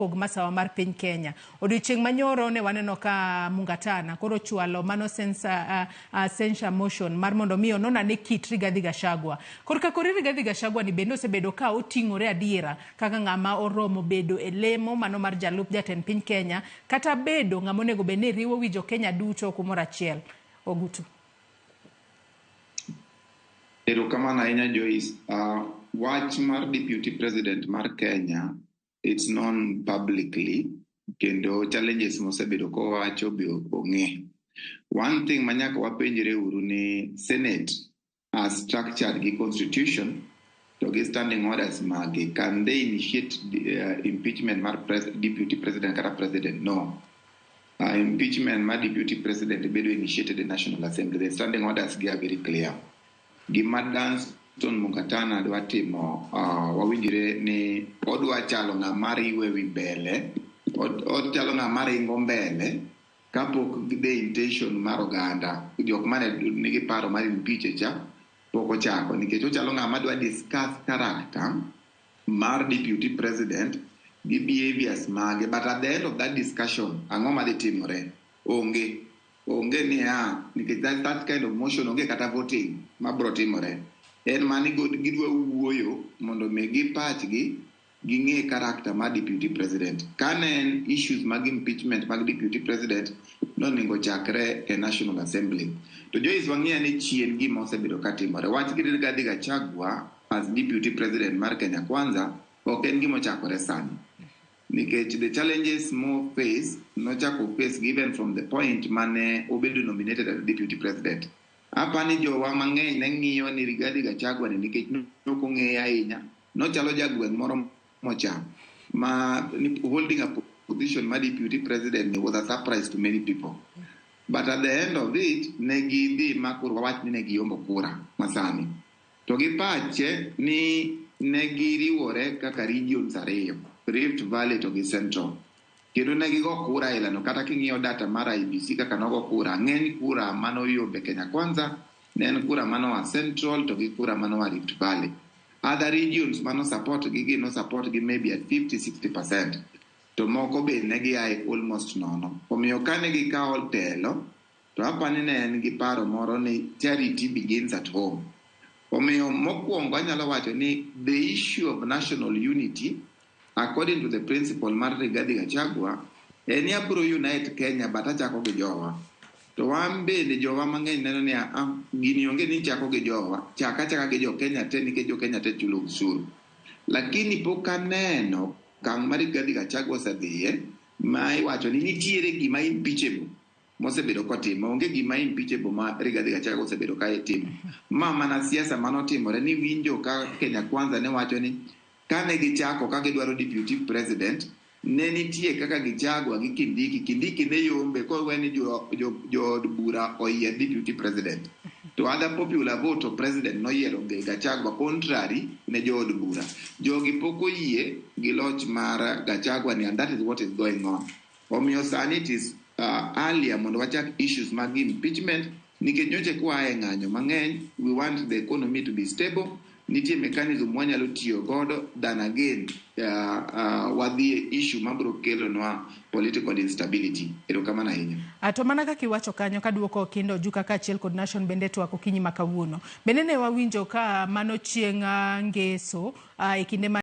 Pog masawa mar piny Kenya. Odiochieng' manyoro ne waneno ka Mungatana koro chwalo mano censure motion mar mondo mi onon ane kit Rigathi Gachagua. Korka kori Rigathi Gachagua ni bende osebedo ka oting'ore adiera kaka ng'ama oromo bedo e lemo mano mar jalup jatend piny Kenya kata bedo ng'ama onego bed ni riwo wi jo Kenya duto kumoro achiel. Ogutu. Erokamano ahinya, Joyce. Wach mar deputy president mar Kenya, it's known publicly, kendo challenges mosebedo kowacho be ong'e. One thing manyaka wapenjre uru ni Senate as structured gi constitution to gi standing orders mage, can they initiate impeachment mar deputy president kata president? No. Impeachment mar deputy president bedo initiated in National Assembly. The standing orders gi are very clear. Gima Danstan Mungatana dwa timo, wawinjre ni odwa chalo ng'ama riwe wi mbele, ochalo ng'ama ringo mbele kapok the intention mar oganda jok mane nigi paro mar impeach cha pok ochako, nikech ochalo ng'ama dwa discuss character mar deputy president gi behaviors mage. But at the end of that discussion, ang'o madhi timore? Onge niya, nikech that kind of motion onge kata voting mabro timore. En mani gidwa wuoyo mondo mi gipachgi ging'e character mar deputy president. Kane en issues mag impeachment mag deputy president, nonego chakre e National Assembly. To Joyce, wang'eya ni chien gima osebedo katimore wach gi Rigathi Gachagua as deputy president mar Kenya Kwanza ok en gima ochakore sani, nikech the challenges mo face nochako face given from the point mane obedo nominated as deputy president. Apani jowa mang'eny ne ng'iyo ni Rigathi Gachagua ni, nikech nok ong'eye ahinya, nochalo jagweng' moro mocham ma holding a position mar deputy president was a surprise to many people. But at the end of it, ne gidhi ma koro wawach ni ne giyombo kura masani to gi pache ni ne giriwore kaka regions ariyo, Rift Valley to gi Central, kendo ne gigo kura ailano. Kata king'iyo data mar IEBC kaka nogo kura, ng'eny kura manoyombe Kenya Kwanza ne en kura manoa Central to gi kura manoa Rift Valley. Other regions mano support gi no support gi maybe at 50-60%, to moko be ne giae almost nono. Omiyo kane gikawo telo to apani ne en gi paro moro ni charity begins at home. Omiyo mokwongo anyalo wacho ni the issue of national unity, according to the principle mar Rigathi Gachagua, en ni abiro unite Kenya, but achako gi jowa. To wan bende jowa mang'eny neno ni ah, gini onge ni chako gi jowa, chaka achaka gi jo Kenya te, nikech jo Kenya te chulo osuru. Lakini pok aneno okang' ma Rigathi Gachagua osedhiye ma iwacho ni nitiere gima impeachable mosebedo kotimo. Onge gima impeachable ma Rigathi Gachagua osebedo ka itimo. Ma mana siasa manotimore ni winjo ka Kenya Kwanza ne wacho ni kane gichako ka gidwaro deputy president, ne nitie kaka Gachagua gi Kindiki. Kindiki ne yombe kowe ni jood bura oyier deputy president, to other popular vote of president noyiero Gachagua contrary ne jood bura. Jogi pok oyie gi loch mar Gachagua ni, and that is what is going on. Omiyo sani it is earlier mondo wachak issues mag impeachment, nikech nyocha kwa e ng'anyo mang'eny. We want the economy to be stable. Nitie mechanism mwanyalo tiyo godo than again wadhi e issue mabiro kelonwa political instability. Erokamano ahinya. To mana kaka iwacho kanyo, kaduoko Okindo Ojuka kaachiel kod Nation bende twak okinyi ma kawuono. Bende ne wawinjo ka mano chieng' ngeso e kinde ma